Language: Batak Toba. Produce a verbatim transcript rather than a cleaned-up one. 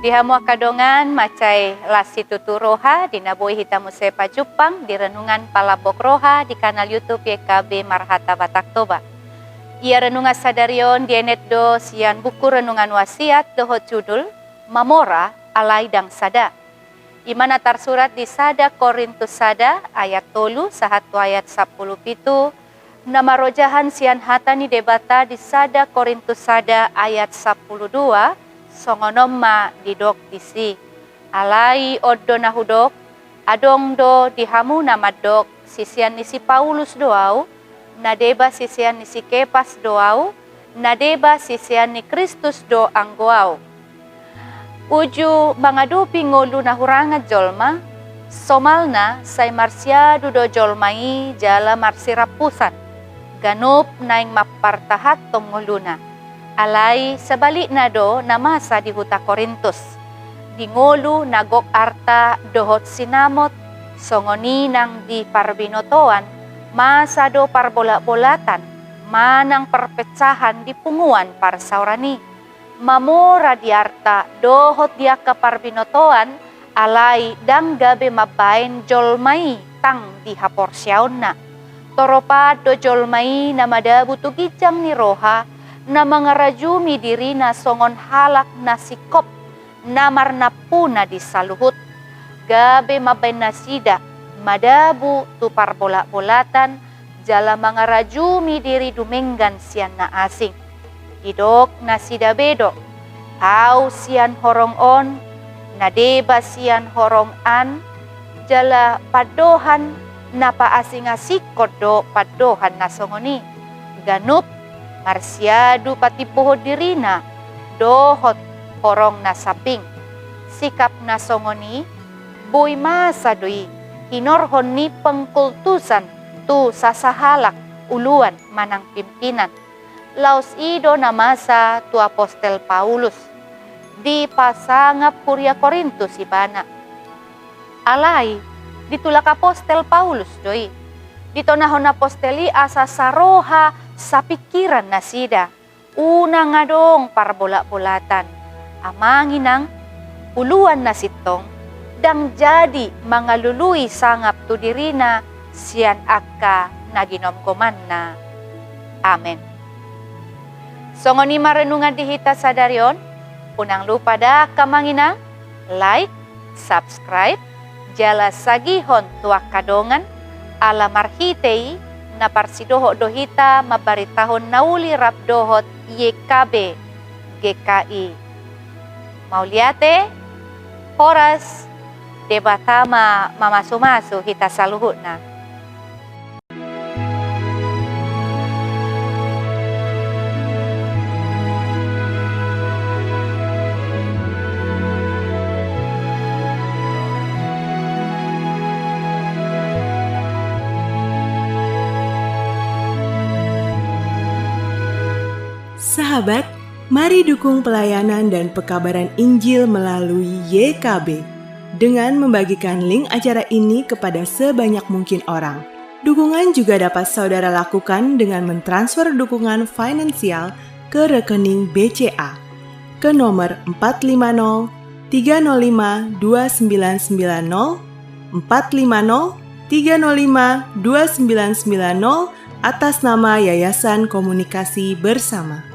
Di hamu angka dongan, mansai las situtu roha di na boi hita muse pajumpang di renungan Palambok Roha di kanal YouTube Y K B Marhata Batak Toba. Ia renungan sadari on dienet do sian buku Renungan Wasiat dohot judul Mamora Alai Ndang Sada. I ma na tarsurat di sada Korintus sada ayat tolu sahat tu ayat sampulu pitu, na marojahan sian hata ni Debata di sada Korintus sada ayat sampulu dua, songon on ma didok disi: Alai on do na hudok, adong do di hamu na mandok, sisean ni si Paulus do ahu, na deba sisean ni si Kepas do ahu, na deba sisean ni Kristus do anggo ahu. Uju mangadopi ngolu na hurangan jolma, somalna sai marsiadu do jolma i jala marsirampusan, ganup naeng mampartahanhon ngoluna. Alai sabalikna do na masa di huta Korintus. Di ngolu na gok arta dohot sinamot, songon i nang di parbinotoan, masa do parbolatbolatan manang parpecahan di punguan parsaoran i. Mamora di arta dohot di angka parbinotoan, alai ndang gabe mambaen jolma i tang di haporseaonna. Toropan do jolma i na madabu tu ginjang ni roha, na mangarajumi dirina songon halak na singkop, na marnampuna di saluhut. Gabe mambaen nasida madabu tu parbolatbolatan, jala mangarajumi diri dumenggan sian na asing. Didok nasida be do: Ahu sian horong on, na deba sian horong an, jala pandohan na paasingasingkon do pandohan na songon i. Ganup marsiadu patimbohon dirina dohot horong na sambing. Sikap na songon i boi masa do i hinorhon ni pengkultusan tu sasahalak uluan manang pimpinan. Laos i do na masa tu apostel Paulus. Dipasangap huria Korintus ibana. Alai ditulak apostel Paulus do i. Ditonahon apostel i asa saroha sapingkiran nasida. Unang adong parbolatbolatan. Amang inang, uluan na sintong, ndang jadi mangalului sangap tu dirina sian angka na ginomgomanna. Amen. Songon i ma renungan di hita sadari on. Unang lupa da angka amang inang, like, subscribe, jala sagihon tu angka dongan, ala marhite i na parsidohot do hita mambaritahon na uli rap dohot Y K B G K I. Mauliate, horas, Debata ma mamasumasu hita saluhutna. Sahabat, mari dukung pelayanan dan pekabaran Injil melalui Y K B dengan membagikan link acara ini kepada sebanyak mungkin orang. Dukungan juga dapat saudara lakukan dengan mentransfer dukungan finansial ke rekening B C A ke nomor empat lima nol tiga nol lima dua sembilan sembilan nol, empat lima nol tiga nol lima dua sembilan sembilan nol, atas nama Yayasan Komunikasi Bersama.